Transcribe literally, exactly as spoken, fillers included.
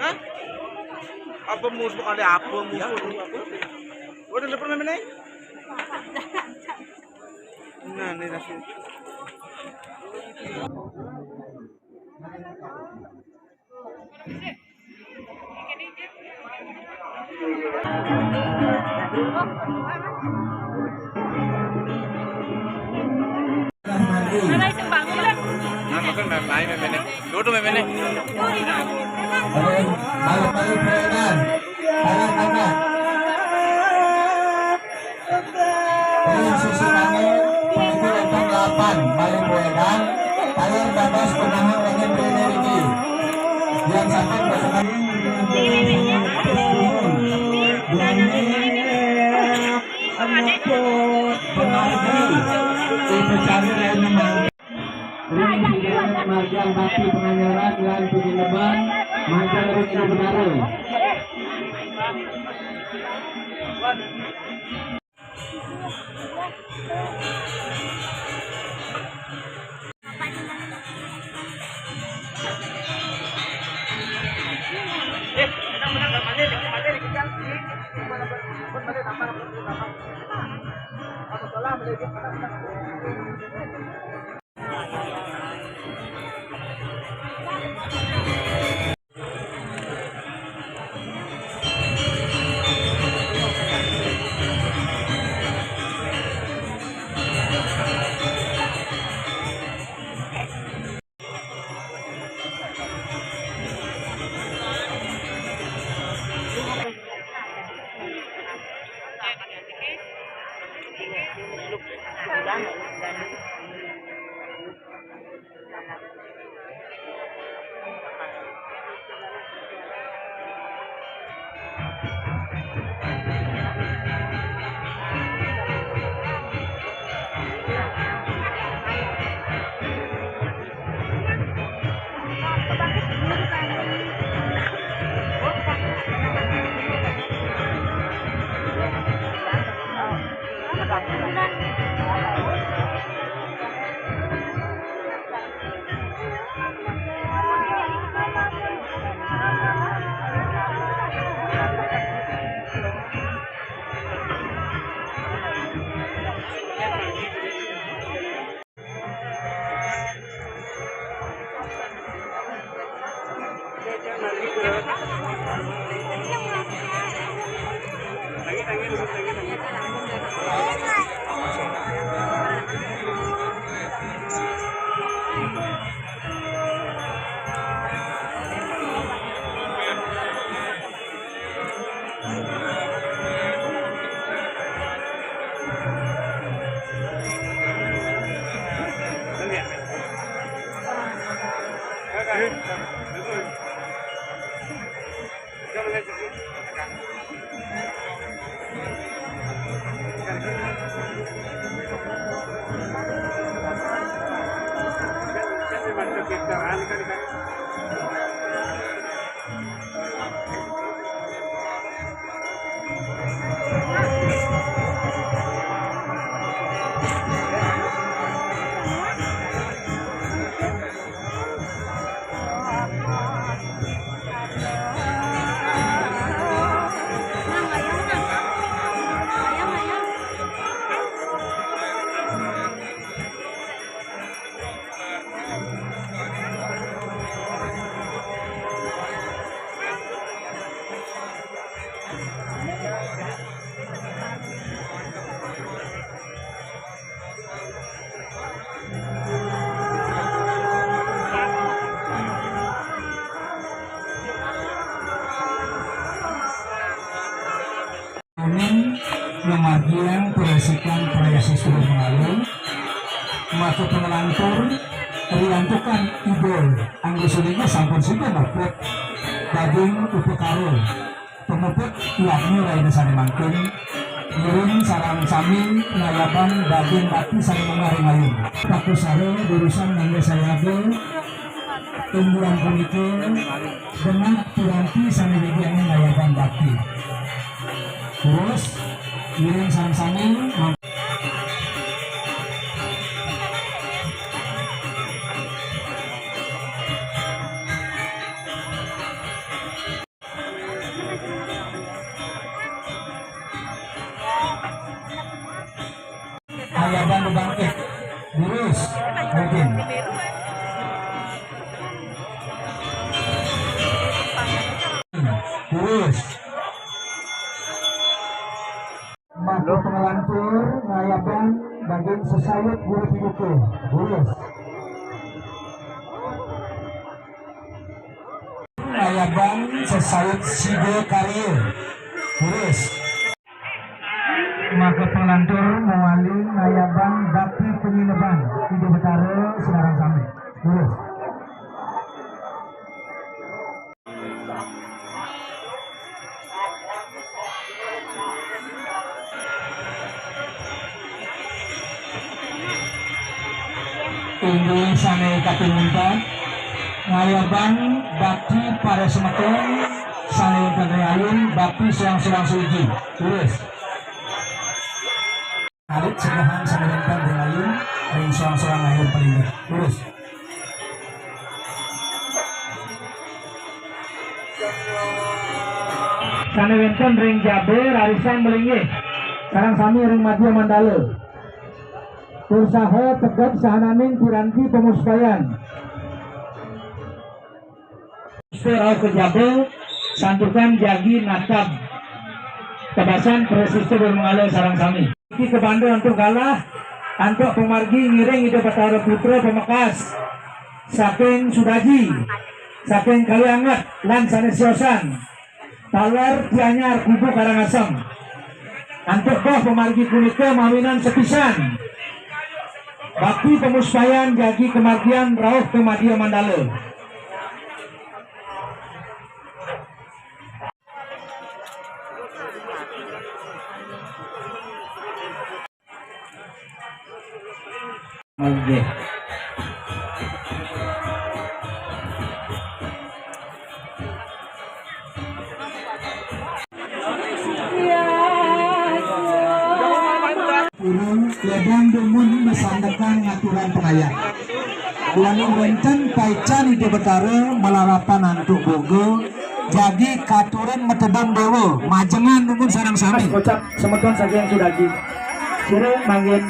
Hah? Apa musuh? Ada apa musuh? Udah lepas mana? Nah, ini nasi. Nah, makan main-main, main-main. Duduk main-main. Oke, balik, balik, balik, balik. Balik, balik. Ring sisi kanan, menuju delapan, balik, balik, balik. Tayar batas penahan dengan berenergi. Yang sampai bersekat. Ring Marjang Bakti Penganyaran lan Penyeleban, Marjang Ring Ida Betara. Amin. Ngamargiang peresikan perayasa suruh mengalun, maka pengelantur riantukan idol anggo sulinga sampun sida muput daging upakara. Pamuput yadnya raina sane mangkin, ngiring sareng sami ngayaban daging bakti sane munggah ring ayun. Pakusara durusan mangga sayaga, Tumbuhan punika genep piranti sané dadi ngayaban bakti. Terus, ngiring sareng sami. Ayaban bangkit. Lurus. Mungkin. Lurus. Maka pengelantur ngayaban daging sesayut guru piduka. Lurus. Ngayaban sesayut sida karya. Lurus. Maka pengelantur mawali ngayaban bakti panyileban Ida Betara sareng sami. Lurus. Inggih sané katinuntan, ngayaban bakti para semeton sané wénten ring ayun, bakti soang-soang siji. Lurus. Alit semeton sané wénten ring ayun, ring soang-soang ayun palinggih. Lurus. Sané wénten ring jaba rarisang malinggih. Sareng sami ring madya mandala. Tur saha tegep sahananing piranti pamuspayan. Rauh ka jaba, santukan jagi natab tebasan prasista ring manggala sareng sami. Iki kabanda antuk galah, antuk pamargi ngiring Ida Batara Putra pamekas saking Sudaji, saking Kalianget, lan sané siosan. Taler Tianyar Kubu Karangasem. Antuk boh pamargi punika mawinan sepisan bakti pamuspayan jagi kamargian rauh ka madya mandala. Nggih. Purun ledang dumun masandekan ngaturang pangayah. Duaning wénten paican Ida Betara malarapan antuk boga, jagi katurin matedun déwa, majengan dumun sareng sami. Kocap semeton saking Sudaji. Sira mangkin.